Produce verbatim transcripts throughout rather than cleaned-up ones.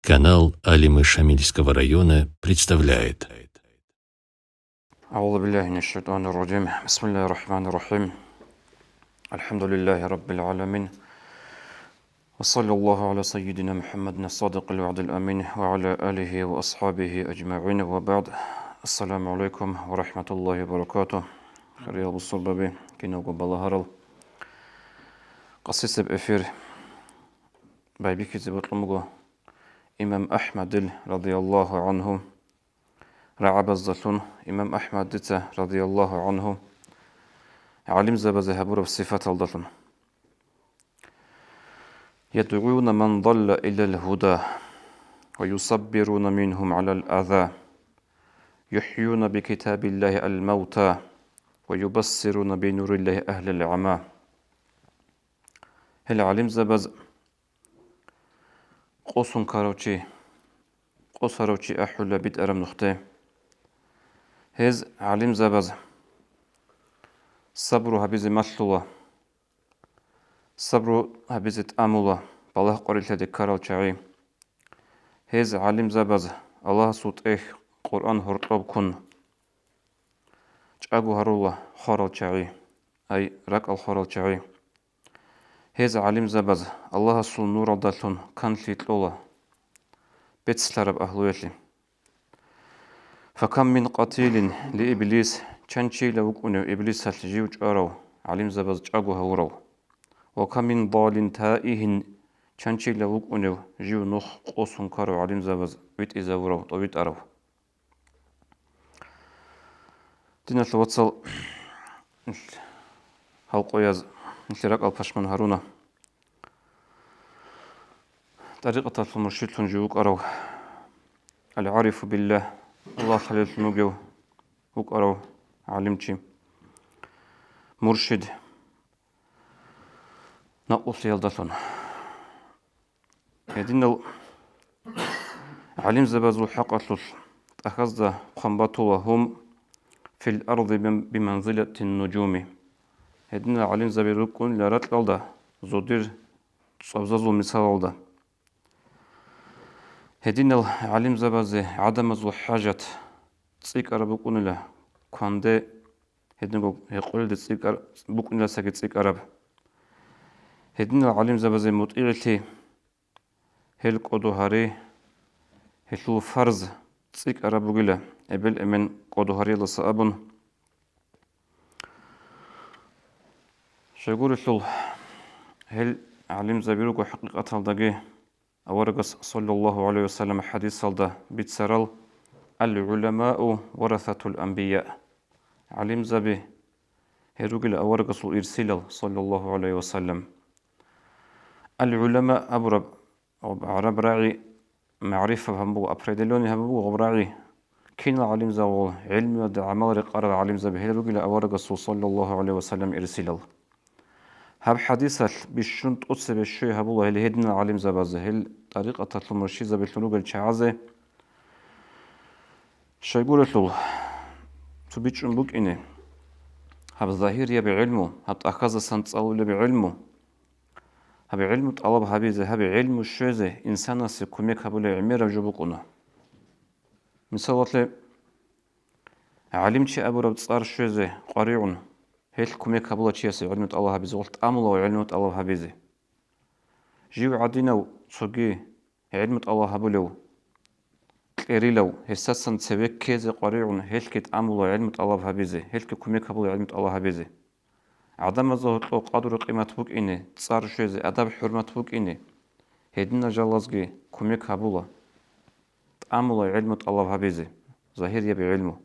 Канал Алимы Шамильского района представляет. أعوذ بالله من الشيطان الرجيم. بسم الله الرحمن الرحيم. الحمد لله رب العالمين. وصلى الله على سيدنا محمد الصادق الوعد الأمين وعلى آله وأصحابه أجمعين وبعد. السلام عليكم ورحمة الله وبركاته. Хириял бусурбаби, киналго балагьарал. Къасисеб эфир байбихьизе бокьун буго имам Ахмадил, радияллагьу гӀангьу, рагӀабаздалъун, имам Ахмадица, радияллагьу гӀангьу, гӀалимзабазе гьабураб сифаталдалъун. يدعون من ضل إلى الهدى ويصبرون منهم على الأذى يحيون بكتاب الله الموتى ويبصرون بنور الله أهل العمى. Гьел гӀалимзабаз къосун ккарав чи, къосарав чи ахӀула битӀараб нухде. Гьез гӀалимзабаз сабру гьабизе малъула, сабру гьабизе тӀамула балагь къварилъаде ккарал чагӀи. Гьез гӀалимзабаз Аллагьасул тӀехь Къуръан гьоркьоб ккун чӀаго гьарула хварал чагӀи, ай, ракӀал хварал чагӀи. Гьез гӀалимзабаз Аллагьасул нуралдалъун канлъи кьола бецлъараб агьлуялъе. فكم من قتيل لإبليس, чанчила вукӀунев Иблисалъ жив чӀварав, гӀалимзабаз чӀаго гьавурав. وكم من ضال تائه, чанчила вукӀунев жив нух къосун ккарав гӀалимзабаз витӀизавурав, тӀовитӀарав. Диналъул вацал, нилъ халкъояз, нилъер ракӀал пашман гьаруна. ТӀарикъаталъул муршидлъун жив вукӀарав, аль-гӀарифу биллагь, Аллагь лъалеллъун вугев вукӀарав гӀалимчи, муршид, накъулъиялдалъун. Гьединал гӀалимзабазул хӀакъалъулъ тӀахьазда хъван батула: هم في الأرض بمنزلة النجوم. Гьединал гӀалимзаби рукӀунила ракьалда зодир цӀвабзазул мисалалда. Гьединал гӀалимзабазе гӀадамазул хӀажат цӀикӀкӀараб букӀунила, кванде гьединго гьекъолелде цӀикӀкӀар-, букӀуниласаги цӀикӀкӀараб. Гьединал гӀалимзабазе мутӀигӀлъи, гьел кӀодо гьари, гьелъул фарз цӀикӀкӀараб бугила, эбел-эмен кӀодо гьариялдаса абун. Щайгурелъул гьел гӀалимзаби руго хӀакъикъаталдаги. Аварагас, саллаллагьу гӀалайгьи ва саллам, хӀадисалда бицарал: العلماء ورثة الأنبياء. ГӀалимзаби гьел ругел аварагасул ирсилал, саллаллагьу гӀалайгьи ва саллам. Аль-гӀулама абураб гъаб гӀараб рагӀи магӀрифа гьабун буго, определённый гьабун буго гъаб рагӀи. Кинал гӀалимзабазул гӀилмуялда гӀамал рекъарал гӀалимзаби гьел ругила аварагасул, саллаллагьу гӀалайгьи ва саллам, ирсилал. Гьаб хӀадисалъ бищун тӀоцебе щвей гьабула гьел гьединал гӀалимзабазе, гьел тӀарикъаталъул муршидзабилъун ругел чагӀазе. Щайгурелъул цо бичӀчӀун букӀине, гьаб загьирияб гӀилму, гьаб тӀахьаздасан цӀалулеб гӀилму, гьаб гӀилму тӀалаб гьабизе, гьаб гӀилму щвезе инсанасе кумек гьабулеб гӀемераб жо букӀуна. Мисалалъе, гӀалимчи абураб цӀар щвезе къваригӀун, гьелъ кумек гьабула чиясе гӀилму тӀалаб гьабизе, гьелъ тӀамула гӀилму тӀалаб гьабизе. Жив гӀадинав цоги гӀилму тӀалаб гьабулев, кьерилав, гьесдасан цеве ккезе къваригӀун, гьелъги тӀамула гӀилму тӀалаб гьабизе, гьелъги кумек гьабула гӀилму тӀалаб гьабизе. ГӀадамазда гьоркьоб къадру-къимат букӀине, цӀар щвезе, адаб-хӀурмат букӀине, гьединал жалазги кумек гьабула. ТӀамула гӀилму тӀалаб гьабизе, загьирияб гӀилму.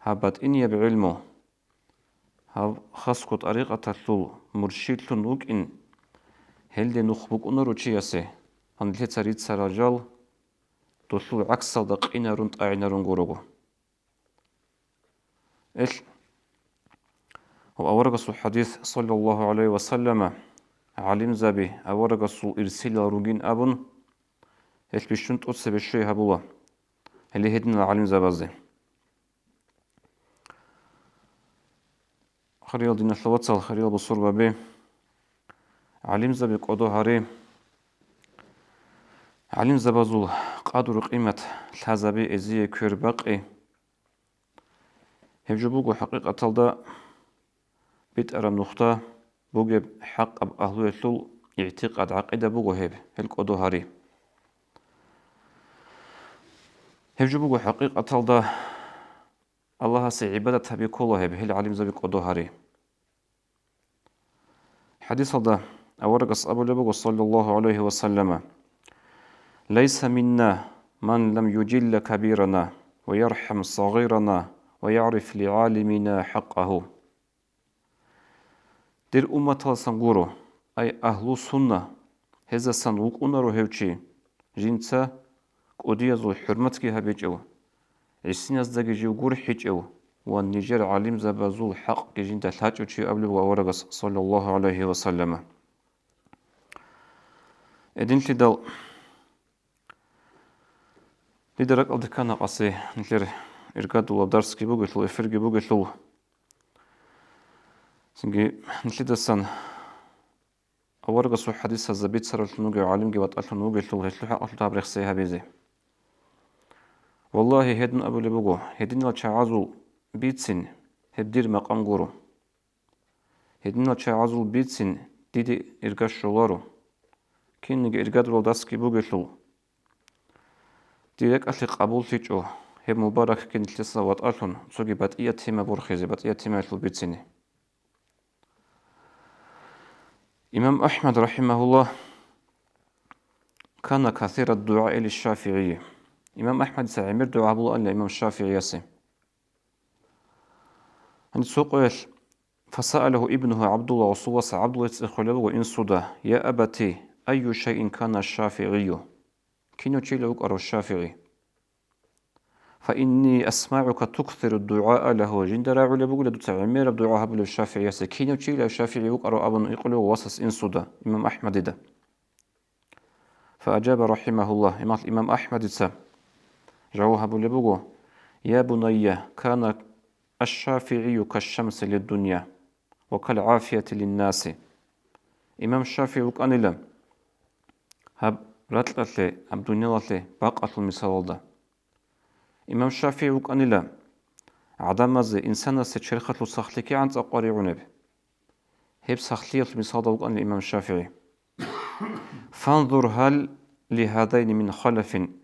Гьаб батӀинияб гӀилму, гьаб хасго тӀарикъаталъул муршидлъун вукӀин, гьелде нух букӀунаро чиясе, гьанлъица рицарал жал, долъул гӀаксалда къинарун тӀагӀинарун гурого. Ил, ва аварагасул хӀадис, саллаллагьу гӀалайгьи ва саллама, гӀалимзаби аварагасул ирсилал ругин абун, гьелъ бищун тӀоцебе щвей гьабула гьеле гьединал гӀалимзабазде. Хириял диналъул вацал, хириял бусурбаби, гӀалимзаби кӀодо гьари, ГӀалимзабазул къадру-къимат лъазаби, эзие квер бакъи. Гьеб жо буго хӀакъикъаталда битӀараб нухда бугеб хӀакъаб агьлуялъул игӀтикъад-гӀакъида буго гьеб, гьел кӀодо гьари. Гьеб жо буго хӀакъикъаталда Аллагьасе гӀибадат гьаби ккола гьеб, гьел гӀалимзаби кӀодо гьари. ХӀадисалда аварагас абулеб буго, саллаллагьу гӀалайгьи ва саллама: «Лайса минна ман лам южилла кабирана ва ярхӀам сагъирана ва яриф лигӀалимина хӀакъагьу». Дир умматаласан гуро, ай агьлу сунна, гьезасан вукӀунаро гьев чи, жинца кӀудиязул хӀурматги гьабичӀев, гӀисиназдаги жив гурхӀичӀев ва нижер гӀалимзабазул хӀакъги жинда лъачӀев чи абулеб аварагас, саллаллагьу гӀалайгьи ва саллама. Эдинлъидал дида ракӀалде ккана къаси нилъер иргадулаб дарсги бугелъул, эфирги бугелъул. Цинги нилъидасан аварагасул хӀадисазда бицараллъун вугев гӀалимги ватӀалъун вугелъул, гьелъул хӀакъалъулъ гьаб рехсей гьабизе. Валлагьи, гьедин абулеб буго, гьединал чагӀазул бицин гьеб дир макъам гуро. Гьединал чагӀазул бицин диде ирга щоларо. Кинниги иргадулал дасги бугелъул, дир ракӀалъе къабуллъичӀо гьеб мубаракги нилъеца ватӀалъун цоги батӀияб тема борхизе, батӀияб темаялъул бицине. Имам АхӀмад, рахӀимагьуллагь, кана касира дугӀа или ШафигӀи. Имам АхӀмадица гӀемер дугӀа гьабулаанила имам ШафигӀиясе. Гьаниб цо къоялъ, фасаалаху ибнуху ГӀабдулла, гъосул вас ГӀабдулла цӀехолеб буго инсуда: «Я абати, айю шайин кана ШафигӀию?» Кинав чила вукӀарав ШафигӀи? «Фа инни асмагӀука туксиру дугӀаа лагьу», жинда рагӀулеб бугила дуца гӀемераб дугӀа гьабулеб ШафигӀиясе. Кинав чила ШафигӀи вукӀарав абун гьикъулев васас инсуда, имам АхӀмадида. Фа аджаба рахӀимагьуллагь, имам, имам АхӀмадица жаваб гьабулеб буго: «Я бунайя, кана аш-ШафигӀию каш-шамси лиддунья ва кал-гӀафияти линнаси». Имам ШафигӀи вукӀанила гьаб ракьалъе, гьаб дуниялалъе бакъалъул мисалалда. Имам ШафигӀи вукӀанила гӀадамазе, инсанасе черхалъул сахлъи кигӀан цӀакъ къваригӀунеб, гьеб сахлъиялъул мисалда вукӀанила имам ШафигӀи. «Фанзур гьал лигьадайни мин халафин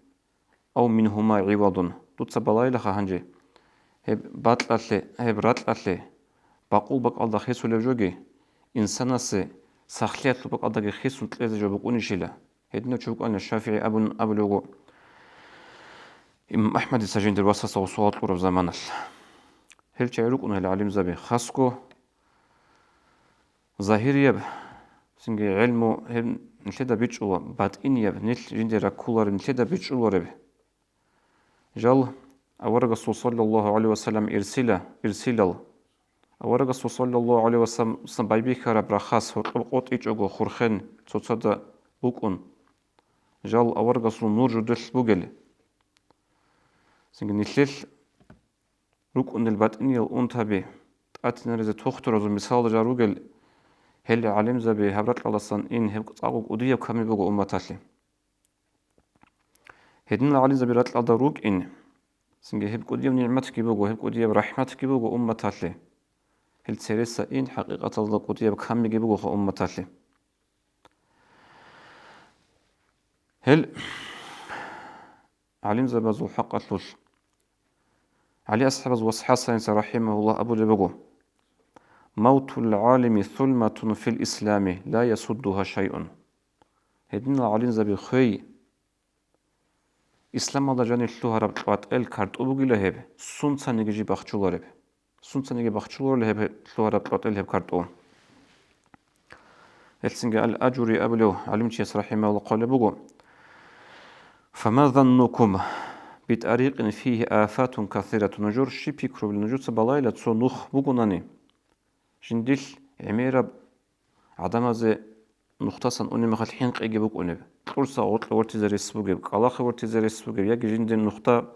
ав мингьума гӀивадун». Дуца балайилаха гьанже, гьеб бакьалъе, гьеб ракьалъе бакъул бакӀалда хисулеб жоги, инсанасе сахлъиялъул бакӀалдаги хисун кьезе жо букӀунищила. Гьединав чи вукӀана ШафигӀи абун абулев вуго имам АхӀмадица жиндир васасда гъосул суал кьураб заманалъ. Гьел чагӀи рукӀуна гьел гӀалимзаби, хасго загьирияб, цинги гӀелму гьеб нилъеда бичӀчӀула, батӀинияб, нилъ жинде раккулареб, нилъеда бичӀчӀулареб. Жал аварагасул, саллаллагьу гӀалайгьи ва саллам, ирсила, ирсилал. Аварагасул, саллаллагьу гӀалайгьи ва саллам, байбихьараб рахас гьоркьоб къотӀичӀого хурхен цоцазда букӀун, жал аварагасул нур жуделъ бугел. Цинги нилъелъ рукӀунел батӀиниял унтаби, тӀатинаризе тохтуразул мисалда жал ругел, гьел гӀалимзаби гьаб ракьалдасан ин гьеб цӀакъго кӀудияб ками буго умматалъе. Гьединал гӀалимзаби ракьалда рукӀин, цинги гьеб кӀудияб нигӀматги буго, гьеб кӀудияб рахӀматги буго умматалъе. Гьел цереса ин хӀакъикъаталда кӀудияб камиги бугоха умматалъе. Гьел гӀалимзабазул хӀакъалъулъ ГӀали асхӀабаз вас ХӀасаница, рахӀимагьуллагь, абулеб буго: «Мавтул гӀалими сулматун фил ислами ла ясуддугьа шайун». Гьединал гӀалимзаби хвей, исламалда жанир лъугьараб кьватӀел картӀу бугила гьеб, сунцаниги жиб бахчулареб. Сунцаниги бахчуларел гьеб лъугьараб кьватӀел гьеб картӀу. Гьелъинги Ал-Ажури абулев гӀалимчияс, рахӀимагьуллагь, хъвалеб буго: «Фама заннукум битӀарикъин фигьи афатун касиратун». Нужер щиб пикру, нужеца балайила цо нух бугонани, жиндилъ гӀемераб гӀадамазе нухдасан унеб мехалъ хӀинкъиги букӀунеб, кьурса гъоркье вортизе рес бугеб, кӀкӀалахъе вортизе рес бугеб яги жиндир нухда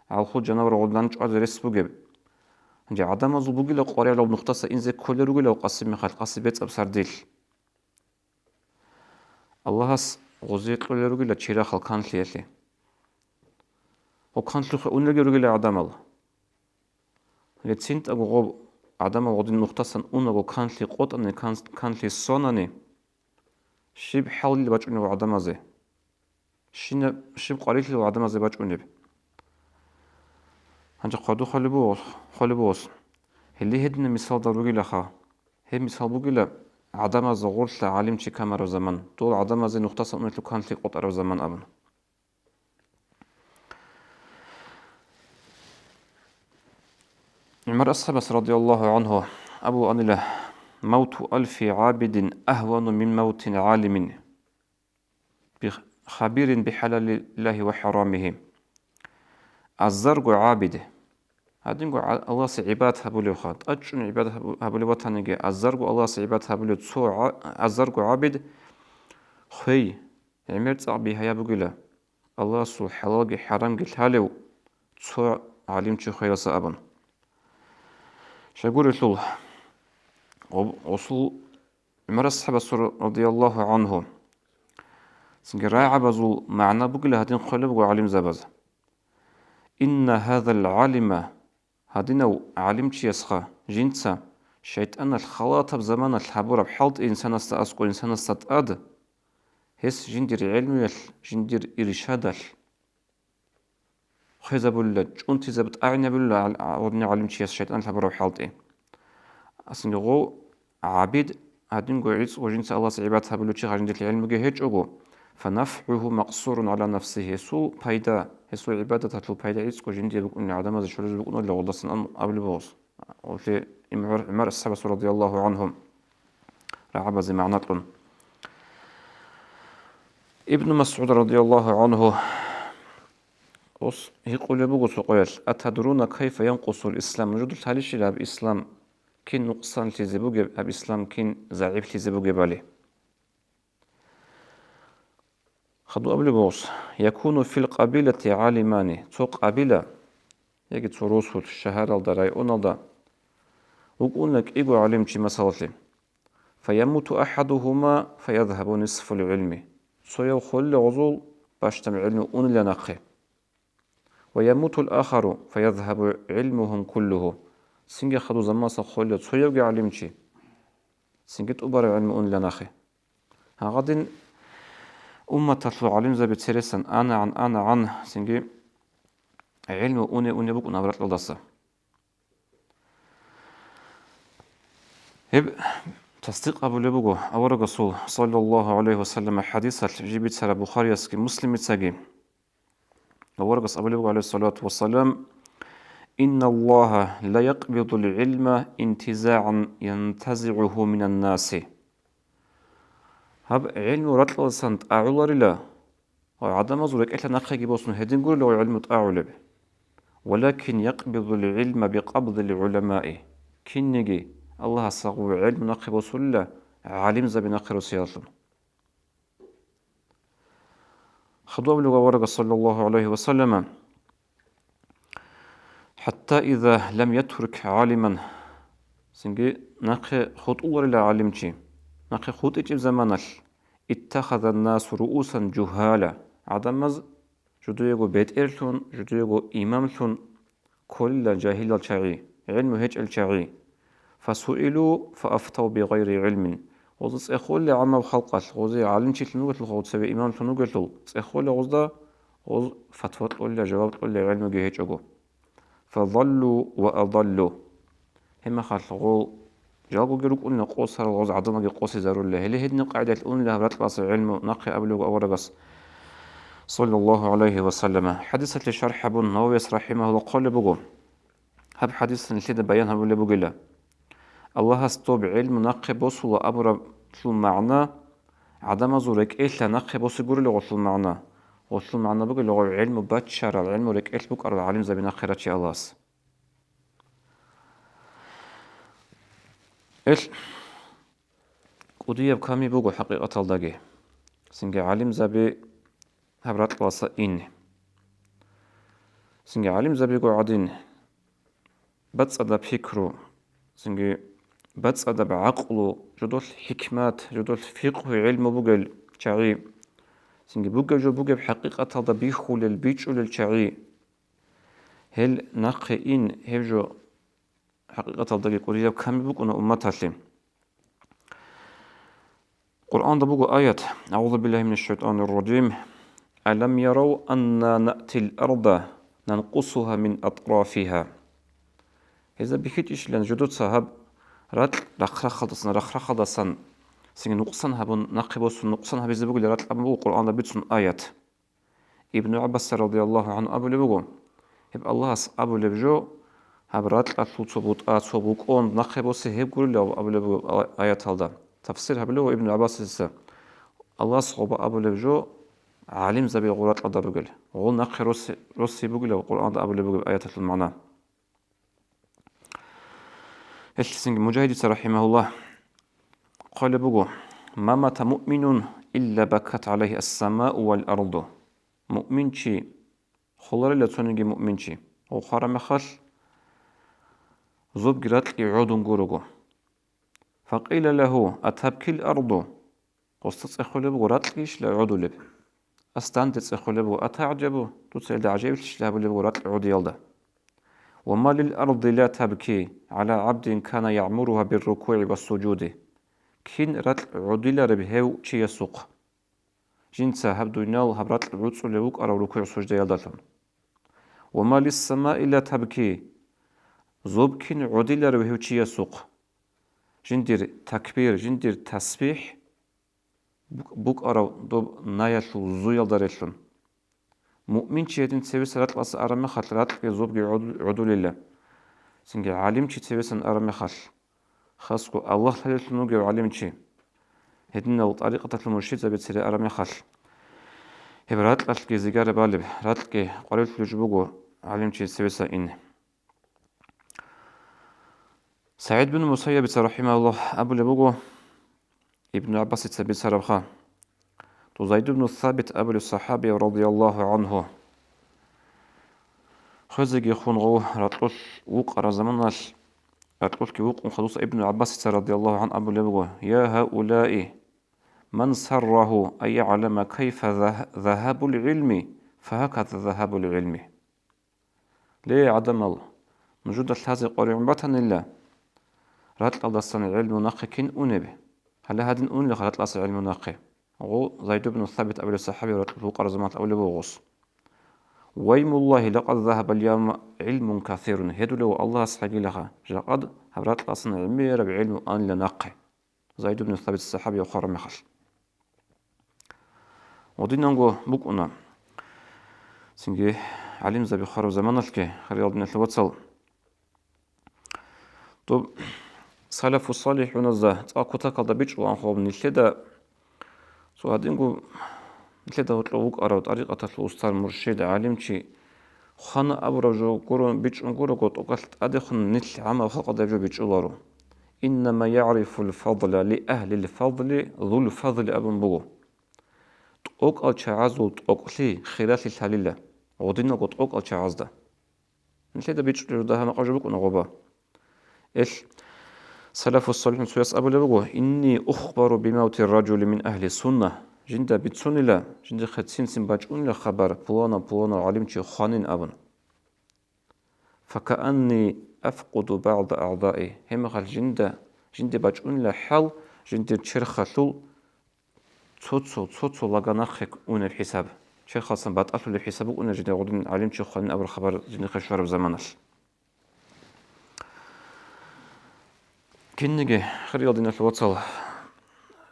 гӀалхул жанавар гъодлъан чӀвазе рес бугеб. Гьанже гӀадамазул бугила къваригӀарал нухдаса инзе кколел ругилал къаси мехалъ, къаси бецӀаб сардилъ. Аллагьас гъозе кьолел ругила чирахъал канлъиялъе. Гъо канлъухъе унелги ругила гӀадамал. ЛецинтӀаго гъоб гӀадамал гъодин нухдасан унаго канлъи къотӀани, кан-, канлъи сонани, щиб хӀалил бачӀунев гӀадамазе? Щина-, щиб къварилъи гӀадамазе бачӀунеб? Гьанже хъваду хъвалеб бугъос, хъвалеб бугъос. Гьеле гьедина мисалда ругилаха. Гьеб мисал бугила гӀадамазда гъорлъа гӀалимчи камараб заман, дол гӀадамазе нухдасан уналъул канлъи къотӀараб заман абун. ГӀумар асхӀабас радияллагьу гӀанху абулаанила: «Мавту алфи гӀабидин агьвану мин мавти гӀалимин бих-, хабирин бихӀалалиллагьи ва хӀарамигьи». Азарго гӀабид, гьадинго гӀа-, Аллагьасе гӀибадат гьабулевха, тӀадчӀун гӀибадат гьабу-, гьабулев ватаниги, азарго Аллагьасе гӀибадат гьабулев цо гӀа-, азарго гӀабид хвей, гӀемер цӀакъ бигьаяб бугила, Аллагьасул хӀалалги хӀарамги лъалев цо гӀалимчи хвеялъа абун. Щайгурелъул, гъоб-, гъосул ГӀумар асхӀабасул радияллагьу гӀанху. Цинги рагӀабазул магӀна бугила гьадин хъвалеб буго гӀалимзабаз: «Инна гьазал гӀалима», гьадинав гӀалимчиясха жинца шайтӀаналъ халатаб заманалъ гьабураб хӀалтӀи инсанасда аскӀо инсанасда тӀад, гьес жиндир гӀелмуялъ, жиндир иршадалъ хвезабулила, чӀунтизаб тӀагӀинабулила гӀал-, гьадинав гӀалимчияс шайтӀан лъабураб хӀалтӀи. Асинги гъов гӀабид, гьадинго гӀицӀго жинца Аллагьасе гӀибадат гьабулев чи гьанжинделъ гӀелмуги гьечӀого, «фанафгӀугьу макъсурун гӀала нафсигьи», гьесул пайда, гьесул гӀибадаталъул пайда гӀицӀго жиндие букӀунел гӀадамазе чуризе букӀунарила гъолдасан абулеб бугос. Гъолъе ГӀумар, ГӀумар асхӀабасул радияллагьу гӀанху рагӀабазе магӀна кьун. Ибну МасгӀуд радияллагьу гӀанху ос гьикъулеб буго цо къоялъ: «Атадруна кайфа янкъусул ислам?» Нужеда лъалищила гьаб ислам кин нукъсанлъизе бугеб, гьаб ислам кин загӀиплъизе бугебали? Хадуб абулеб бугос: «Якуну фил къабилати гӀалимани», цо къабила, яги цо росулъ, шагьаралда, районалда вукӀуна кӀиго гӀалимчи, масалалъе. «Фаямуту ахӀадугьума, фаязгьабу нисфул гӀилми». Цояв холел гъозул бащдаб гӀилму унила нахъе. «Ва ямутул ахару, фаязгьабу гӀилмугьум куллугьу». Цинги хадуб заманалъа холел цоявги гӀалимчи, цинги тӀубараб гӀилму унила нахъе. Гьагъадин умматалъул гӀалимзаби цересан анагӀан, анагӀан, цинги гӀилму уне-уне букӀун гьаб ракьалдаса. Гьеб тасдикъ гьабулеб буго аварагасул, саллаллагьу гӀалайгьи ва саллам, хӀадисалъ жиб бицараб Бухариясги Муслимицаги. Аварагас абулеб буго, гӀалайгьиссалату вассалам: «Инналлагьа ла якъбидул гӀилма интизагӀан янтазигӀугьу минаннаси». Гьаб гӀилму ракьалдасан тӀагӀуларила, ва гӀадамазул рекӀелъа нахъеги босун гьедин гурила гӀилму тӀагӀулеб. «Валакин якъбидул гӀилма бикъабдил гӀуламаи». Кинниги Аллагьас гьагъув гӀилму нахъе босулила гӀалимзаби нахъе росияллъун. Хадуб абулеб аварагас, саллаллагьу гӀалайгьи ва саллама: «ХӀатта иза лам ятрук гӀалиман», цинги нахъе хутӀуларила гӀалимчи, нахъе хутӀичӀеб заманалъ, «иттахазан-насу руусун жугьала», гӀадамаз жидеего бетӀерлъун, жидеего имамлъун кколила жагьилал чагӀи, гӀилму гьечӀел чагӀи. «Фасуилу фаафтав бигъайри гӀилмин». Гъозда цӀехолел гӀаммаб халкъалъ, гъозе гӀалимчилъун вугелъулха, цеве имамлъун вугелъул, цӀехолел гъозда, гъоз фатва кьолила, жаваб кьолила гӀилмуги гьечӀого. «Фадаллу ва адаллу». Гьеб мехалъ гъол жалгоги рукӀунила къосарал, гъоз гӀадамалги къосизарулила. Гьеле гьединаб къагӀидалъ унила гьаб ракьалдаса гӀилму нахъе абулеб буго аварагас, саллаллагьу гӀалайгьи ва саллама. ХӀадисалъе шархӀ гьабун, Нававияс рахӀимагьуллагь хъвалеб буго, гьаб хӀадисалъ нилъеда баян гьабулеб бугила. Аллагьас доб гӀилму нахъе босула абураблъул магӀна, гӀадамазул рекӀелъа нахъе босе гурила гъолъул магӀна. Гъолъул магӀна бугила гъов гӀилму баччарал, гӀилму рекӀелъ букӀарал гӀалимзаби нахъе рачи Аллагьас. Ил кӀудияб ками буго хӀакъикъаталдаги. Цинги гӀалимзаби гьаб ракьалдаса ине. Цинги гӀалимзабиго гӀадин, бацӀцӀадаб пикру, цинги бацӀцӀадаб гӀакълу, жодолъ хӀикмат, жодолъ фикъгьу гӀилму бугел чагӀи, Цинги бугеб жо бугеб хӀакъикъаталда бихьулел, бичӀчӀулел чагӀи. Гьел нахъе ин, гьеб жо хӀакъикъаталдаги кӀудияб камил букӀуна умматалъе. Къуръанда буго аят: «АгӀузу биллагьи минаш шайтӀанир ражим. Алам ярав анна наътил арда нанкъусугьа мин атӀрафигьа». Гьезда бихьичӀищилан жодоца гьаб ракь рахъ-рахъалдасан, рахъ-рахъалдасан цинги нукъсан гьабун, нахъе босун нукъсан гьабизе бугел ракь абун буго Къуръанда бицун аят. Ибну ГӀаббас радияллагьу гӀанху абулеб буго: «Гьеб Аллагьас абулеб жо, гьаб ракьалъул цо бутӀа, цо букӀон нахъе босе, гьеб гурилав», абулеб буго а-, аяталда. Тафсир гьабулев Ибну ГӀаббасица: «Аллагьас гъоба абулеб жо, гӀалимзаби гъо ракьалда ругел, гъо нахъе росе, росе бугилав Къуръанда абулеб бугеб аяталъул магӀна». Гьелъ цинги Мужагьидица, рахӀимагьуллагь, хъвалеб буго: «Ма мата муъминун илла бакат гӀалайгьи ас-самау вал арду». Муъминчи холарила цониги муъминчи, гъо хвараб мехалъ, зобги ракьги гӀодун гурого. Факъила лагьу: «Атабкил арду?» Гъосда цӀехолеб буго, ракьгищила гӀодулеб? Ас данде цӀехолеб буго: «АтагӀжабу?» Дуца илда гӀажаиблъищила гьабулеб буго ракь гӀодиялда. «Ва ма лил арди ла табки гӀала гӀабдин кана ягӀмуругьа биррукугӀи вассужуди?» Кин ракь гӀодилареб гьев чиясухъ? Жинца гьаб дуниял гьаб ракь гӀуцӀулев вукӀарав рукугӀ-суждаялдалъун. «Ва ма лиссамаи ла табки?» Зоб кин гӀодиларев гьев чиясухъ? Жиндир такбир, жиндир тасбихӀ букӀ-, букӀарав доб наялъул зуялда релълъун. Муъминчи гьедин цевеса ракьалъа араб мехалъ, ракьги зобги гӀодул-, гӀодулила. Цинги гӀалимчи цевесан араб мехалъ, хасго Аллагь лъалеллъун вугев гӀалимчи, гьединал тӀарикъаталъул муршидзаби цере араб мехалъ, гьеб ракьалъги зигараб балеб, ракьги къварилъулеб жо буго гӀалимчи цевеса ин. СагӀид бин Мусайябица, рахӀимагьуллагь, абулеб буго, Ибну ГӀаббасица бицарабха, то Зайд ибну Сабит абулев сахӀаби, радияллагьу гӀанху, хвезеги хун гъов ракьулъ вукъараб заманалъ, ракьулъги вукъун хадуса Ибну ГӀаббасица, радияллагьу гӀанху, абулеб буго: «Я гьаулаи, ман саррагьу ан ягӀлама кайфа загь-, загьабул гӀилми, фагьаказа загьабул гӀилми». Ле, гӀадамал, нужуда лъазе къваригӀун батанила, ракьалдасан гӀелму нахъе кин унеб? Гьале гьадин унелха ракьалдаса гӀелму нахъе. Гъо, Зайд ибн Сабит абулев сахӀаби ракьулъ вукъараб заман абулеб бугос: «Ваймуллагьи, лакъад загьабал явма гӀилмун касирун», гьедулев Аллагьас гьагилаха, жакъад гьаб ракьалдасан гӀемераб гӀелму анила нахъе. Зайд ибн Сабит сахӀаби хвараб мехалъ. Гъодинанго букӀуна. Цинги гӀалимзаби хвараб заманалъги, хириял диналъул вацал, доб салафу салихӀуназда цӀакъ кутакалда бичӀчӀулаанхъуб нилъеда цо гьадинго, нилъеда гьоркьов вукӀарав тӀарикъаталъул устар, муршид, гӀалимчи, хвана абураб жо гуро, бичӀчӀун гурого, тӀокӀалъ тӀадехун нилъ гӀаммаб халкъалда гьеб жо бичӀчӀуларо. «Иннама ягӀрифул фадла ли агьлил фадли зул фадли», абун буго. ТӀокӀал чагӀазул тӀокӀлъи хиралъи лъалила, гъодинабго тӀокӀал чагӀазда. Нилъеда бичӀчӀулеб жо дагьа-макъа жо букӀуна гъоба. Эл, салафу салихӀун цояс абулеб буго: «Инни ухбару бимавти ражули мин агьли сунна», жинда бицунила, жиндихъе цин-цин бачӀунила хабар, пуланав-пуланав гӀалимчи хванин абун. «Факаанни афкъуду багӀда агӀдаи», гьебмехалъ жинда, жинде бачӀунила хӀал, жиндир черхалъул цо-цо, цо-цо лага нахъе унеб хӀисаб, черхалдасан батӀалъулеб хӀисаб букӀуна жиндир гъодин гӀалимчи хванин абураб хабар жиндихъе щвараб заманалъ. Кинниги, хириял диналъул вацал,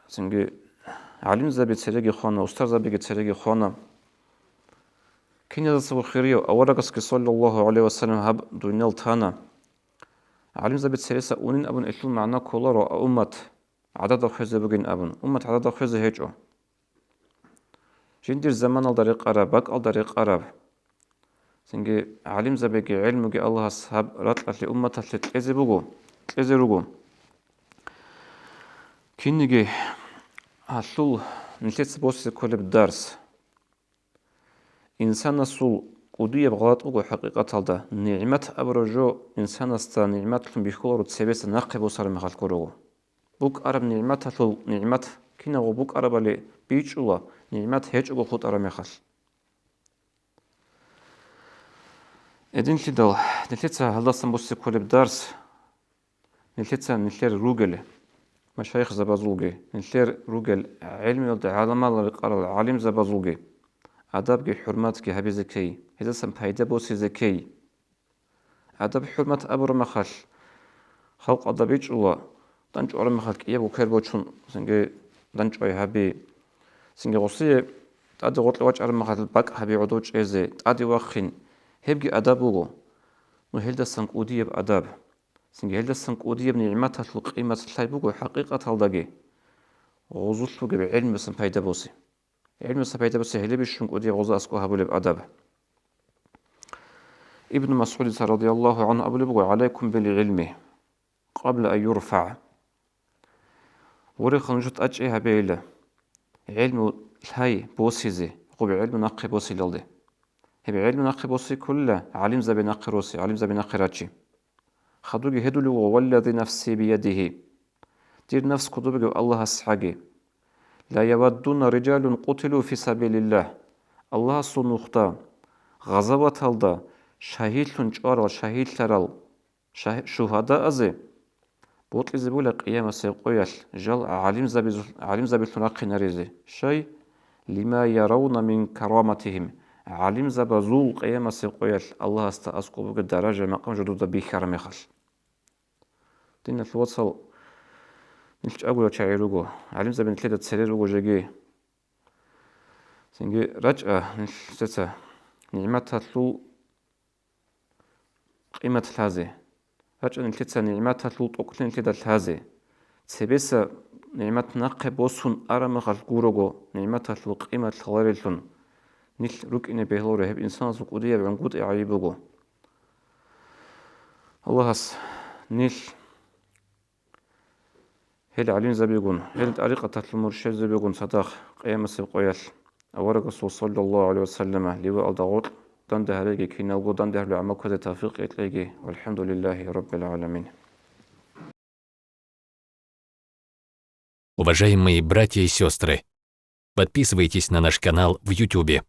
цинги гӀалимзаби цереги хвана, устарзабиги цереги хвана. Киназасаго хирияв аварагасги, саллаллагьу гӀалайгьи вассалам, гьаб дуниял тана. ГӀалимзаби цереса унин абун илъул магӀна кколаро, а уммат гӀадада хвезе бугин абун. Уммат гӀадада хвезе гьечӀо. Жиндир заманалда рекъараб, бакӀалда рекъараб. Цинги гӀалимзабиги гӀелмуги Аллагьас гьаб ракьалъе умматалъе кьезе буго, кьезе руго. Кинниги гьалъул нилъеца босизе кколеб дарс. Инсанасул кӀудияб гъалатӀ буго хӀакъикъаталда, нигӀмат абураб жо инсанасда нигӀматлъун бихьуларо цебеса нахъе босараб мехалъ гурого. БукӀараб нигӀматалъул нигӀмат кинабго букӀарабали бичӀчӀула, нигӀмат гьечӀого хутӀараб мехалъ. Гьединлъидал нилъеца гьалдасан буссине кколеб дарс, нилъеца нилъер ругел машайихзабазулги, нилъер ругел гӀелмуялда гӀаламалда рекъарал гӀалимзабазулги адабги хӀурматги гьабизе ккей, гьездасан пайда босизе ккей. Адаб-хӀурмат абураб мехалъ, халкъалда бичӀчӀула, дандчӀвараб мехалъ кӀиябго квер бочун, цинги дандчӀвай гьаби. Цинги гъосие тӀаде гъоркье вачӀараб мехалъ бакӀ гьаби гӀодов чӀезе, тӀаде вахъин. Гьебги адаб буго. Ну, гьелдасан кӀудияб адаб. Цинги гьелдасан кӀудияб нигӀматалъул къимат лъай буго хӀакъикъаталдаги, гъозулъ бугеб гӀелмуялдасан пайда босе. ГӀелмуялдасан пайда босе гьелебищун кӀудияб гъозда аскӀоб гьабулеб адаб. Ибну МасгӀудица радияллагьу гӀангьу абулеб буго: «ГӀалайкум бил гӀилми къабла ан юрфагӀ». Вореха, нужеца тӀадчӀей гьабейила, гӀелму лъай босизе, гъоб гӀелму нахъе босилалде. Гьеб гӀелму нахъе боси кколила гӀалимзаби нахъе росе, гӀалимзаби нахъе рачи. Хадубги гьедулев вуго: «Валлази нафси биядигьи». Дир нафс кодоб бугев Аллагьас гӀаги. «Ла яваддуна рижалун къутилу фи сабилиллагь». Аллагьасул нухда, гъазаваталда шагьидлъун чӀварал, шагьидлъарал, шагь-, шугьадаазе бокьизе була къиямасеб къоялъ жал гӀалимзабизул-, гӀалимзабилъун рахъинаризе. Щай? «Лима яравна мин караматигьим». ГӀалимзабазул къиямасеб къоялъ Аллагьасда аскӀоб бугеб даража-макъам жодуда бихьараб мехалъ. Диналъул вацал, нилъ чӀагоял чагӀи руго, гӀалимзаби нилъеда цере руго жеги. Цинги рачӀа нилъеца нигӀматалъул къимат лъазе. РачӀа нилъеца нигӀматалъул тӀокӀлъи нилъеда лъазе. Цебеса нигӀмат нахъе босун араб мехалъ гурого нигӀматалъул къимат лъалареллъун. Нилъ рукӀине бегьуларо, гьеб инсанасул кӀудияб гӀунгутӀи гӀайиб буго. Аллагьас нилъ гьел гӀалимзабигун, гьел тӀарикъаталъул муршидзабигун цадахъ къиямасеб къоялъ аварагасул саллаллагьу гӀалайгьи ва саллама ливаалда гъоркь данде гьареги, киналго данде гьарулел гӀамал кквезе тавфикъ кьеги. ВалхӀамдулиллагьи раббил гӀаламин. Уважаемые братья и сестры, подписывайтесь на наш канал в Ютубе.